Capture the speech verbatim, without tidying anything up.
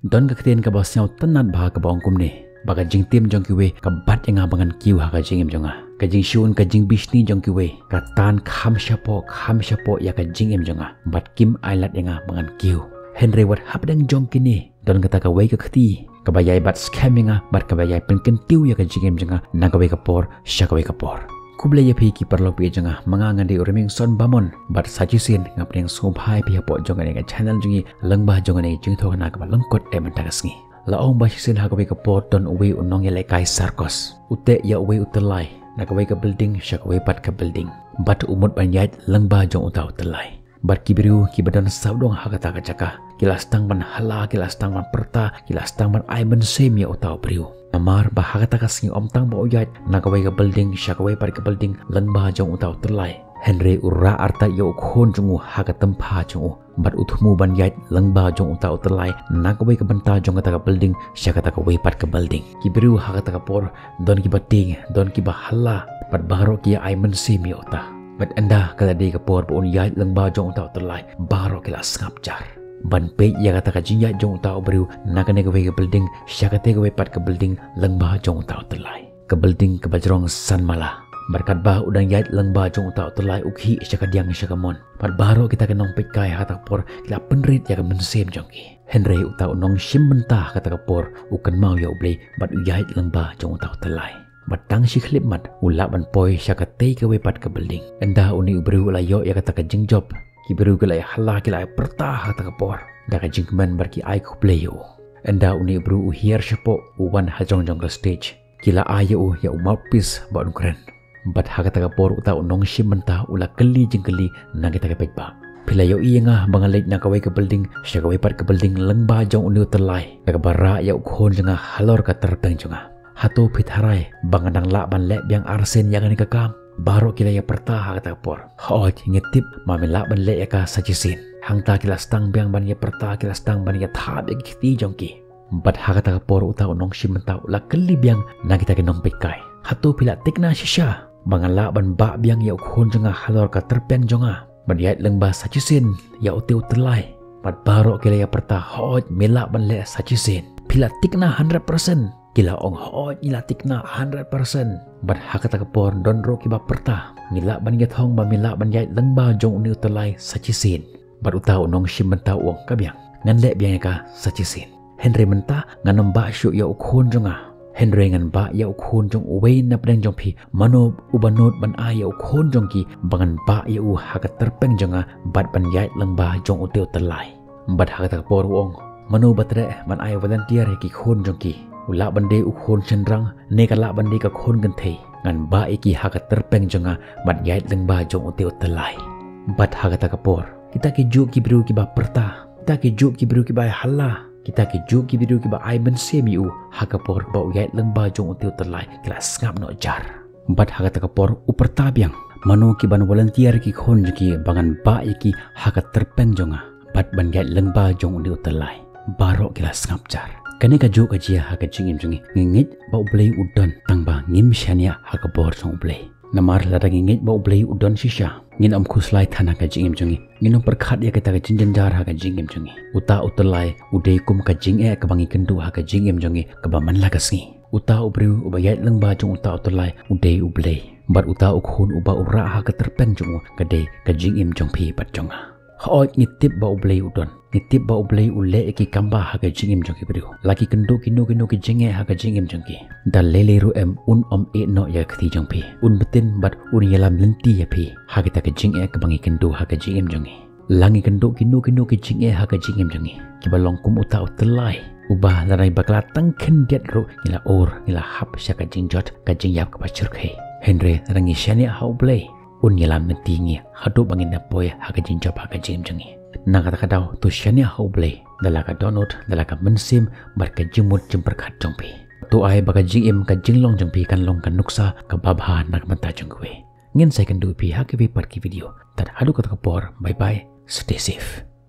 Don ka ktien kaba sngewtynnat bha kaba ong kumne, ba ka jingtim jong kiwei ka bat ïa nga ba ngan kiew ha ka jingim jong nga. Ka jingshun ka jingbishni jong kiwei ka tan kham shapoh kham shapoh ïa ka jingim jong nga, bad kim ailad ïa nga ba ngan kiew. Hynrei wat hapdeng jong kine don kata kawei ka kti kaba ïai bat skhem ïa nga bad kaba ïai pynkyntiew ïa ka jingim jong nga na kawei ka por sha kawei ka por. Khublei ïa phi ki paralok ba ïeit jong nga, ma nga ngan dei u Rymingson Bamon bad sa shisien nga pdiang sngewbha ïa phi hapoh jong kane ka channel jong ngi lyngba jong kane ka jingïathuhkhana kaba lyngkot eh mynta ka sngi. La ong ba shisien ha kawei ka por don uwei u nongïalehkai circus u teh ïa uwei u tyllai na kawei ka building sha kawei pat ka building, bad u mut ban ïaid lyngba jong uta u tyllai. Bad ki briew kiba don sawdong ha kata ka jaka ki la sdang ban hala, ki la sdang ban pyrta, ki la sdang ban ai mynsiem ïa uta u briew. Namar ba ha kata ka sngi ym tang ba u ïaid na kawei ka building sha kawei pat ka building lyngba jong uta u tyllai, hynrei u rah artat ïa u khun jong u ha ka tympha jong u, bad u thmu ban ïaid lyngba jong uta u tyllai na kawei ka bynta jong kata ka building sha kata kawei pat ka building. Ki briew ha kata ka por don kiba tieng, don kiba hala, bad baroh ki ïa ai mynsiem ïa uta. Bad ynda ka la dei ka por ba un ïaid lyngba jong uta u tyllai, baroh ki la sngap jar ban peit ïa kata ka jingïaid jong uta u briew na kane kawei ka building sha kata kawei pat ka building lyngba jong uta u tyllai. Ka building kaba jrong san mala. Bad katba u dang ïaid lyngba jong uta u tyllai u khih sha ka diang sha ka mon. Bad baroh kita ki nongpeitkai ha kata ka por ki la pynrit ïa ka mynsiem jong ki. Hynrei uta u nongshim bynta ha kata ka por u kynmaw ïa U Blei bad u ïaid lyngba jong uta u tyllai. Bad tang shi khyllipmat u lah ban poi sha katei kawei pat ka building. Ynda une u briew u la ïoh ïa kata ka jingjop, ki briew ki la ïa hala, ki la ïa pyrta ha kata ka por da ka jingkmen bad ki ai khublei ïa u. Ynda une u briew u hiar shapoh, u wan ha jrong jong ka stage, ki la ai ïa u ïa u mouthpiece ba un kren. Bad ha kata ka por uta u nongshim bynta u la kylli jingkylli na kita ki paidbah. Phi la ïohi ïa nga ba nga leit na kawei ka building sha kawei pat ka building lyngba jong une u tyllai, da kaba rah ïa u khun jong nga halor ka tyrpeng jong nga. Hato phi tharai ba nga dang lah ban leh biang arsien ïa kane ka kam? Baroh ki la ïa pyrta ha kata ka por. Hooid, ngi tip ba me lah ban leh ïa ka sa shisien. Hangta ki la sdang biang ban ïa pyrta, ki la sdang ban ïa thap ïa ki kti jong ki. Bad ha kata ka por uta u nongshim bynta u la kylli biang na kita ki nongpeitkai. Hato phi la thikna shisha ba nga lah ban bah biang ïa u khun jong nga halor ka tyrpeng jong nga, ban ïaid lyngba sa shisien ïa ute u tyllai? Bad baroh ki la ïa pyrta, hooid, me lah ban leh sa shisien. Phi la thikna hundred percent? Ki la ong, hooid, ngi la thikna hundred percent. Bad ha kata ka por don ruh kiba pyrta, ngi lah ban ïa thong ba me lah ban ïaid lyngba jong une u tyllai sa shisien. Bad uta u nongshim bynta u ong, ka biang, ngan leh biang ïa ka sa shisien. Hynrei mynta ngan ym bah shuh ïa u khun jong nga. Hynrei ngan bah ïa u khun jong uwei na pdeng jong phi. Mano uba nud ban ai ïa u khun jong ki ba ngan bah ïa u ha ka tyrpeng jong nga bad ban ïaid lyngba jong ute u tyllai? Bad ha kata ka por u ong, mano ba treh ban ai volunteer ïa ki khun jong ki? U lah ban dei u khun shynrang ne ka lah ban dei ka khun kynthei. Ngan bah ïa ki ha ka tyrpeng jong nga bad ïaid lyngba jong ute u tyllai. Bad ha kata ka por kita ki juh ki briew kiba pyrta, kita ki juh ki briew kiba ai hala, kita ki juh ki briew kiba ai mynsiem ïa u, ha ka por ba u ïaid lyngba jong ute u tyllai, ki la sngap noh jar. Bad ha kata ka por u pyrta biang, mano ki ban volunteer ki khun jong ki ba ngan bah ïa ki ha ka tyrpeng jong nga bad ban ïaid lyngba jong une u tyllai? Baroh ki la sngap jar. Kane ka juh ka jia ha ka jingim jong ngi. Ngi ngeit ba U Blei u don, tang ba ngim shaniah ha ka bor jong U Blei. Namar lada ngi ngeit ba U Blei u don shisha, ngin ym khuslai than ha ka jingim jong ngi. Ngin ym pyrkhat ïa kata ka jingjynjar ha ka jingim jong ngi. Uta u tyllai u dei kum ka jingeh kaba ngi kynduh ha ka jingim jong ngi kaba man la ka sngi. Uta u briew uba ïaid lyngba jong uta u tyllai u dei U Blei. Bad uta u khun uba u rah ha ka tyrpeng jong u ka dei ka jingim jong phi bad jong nga. Hooid, ngi tip ba U Blei u don. Ngi tip ba U Blei u leh ïa ki kam bha ha ka jingim jong ki briew. La ki kynduh kino kino ki jingeh ha ka jingim jong ki, da lei lei ruh em, un ym ïeh noh ïa ka kti jong phi. Un btin bad un ïalam lynti ïa phi ha kita ki jingeh kaba ngi kynduh ha ka jingim jong ngi. La ngi kynduh kino kino ki jingeh ha ka jingim jong ngi, kiba long kum uta u tyllai uba lada ba ka la tang khyndiat ruh ngi la ur, ngi la hap sha ka jingjot, ka jingïap kaba shyrkhei. Hynrei lada ngi shaniah ha U Blei, un ïalam lynti ïa ngi haduh ba ngin da poi ha ka jingjop ha ka jingim jong ngi. Na kata ka daw to shaniah ha U Blei da la ka dohnud, da la ka mynsiem bad ka jingmut jingpyrkhat jong phi. To ai ba ka jingim, ka jinglong jong phi kan long ka nuksa kaba bha na ka bynta jong kiwei. Ngin sa ïakynduh ïa phi ha kiwei pat ki video. Tad haduh kata ka por, bye bye, stay safe.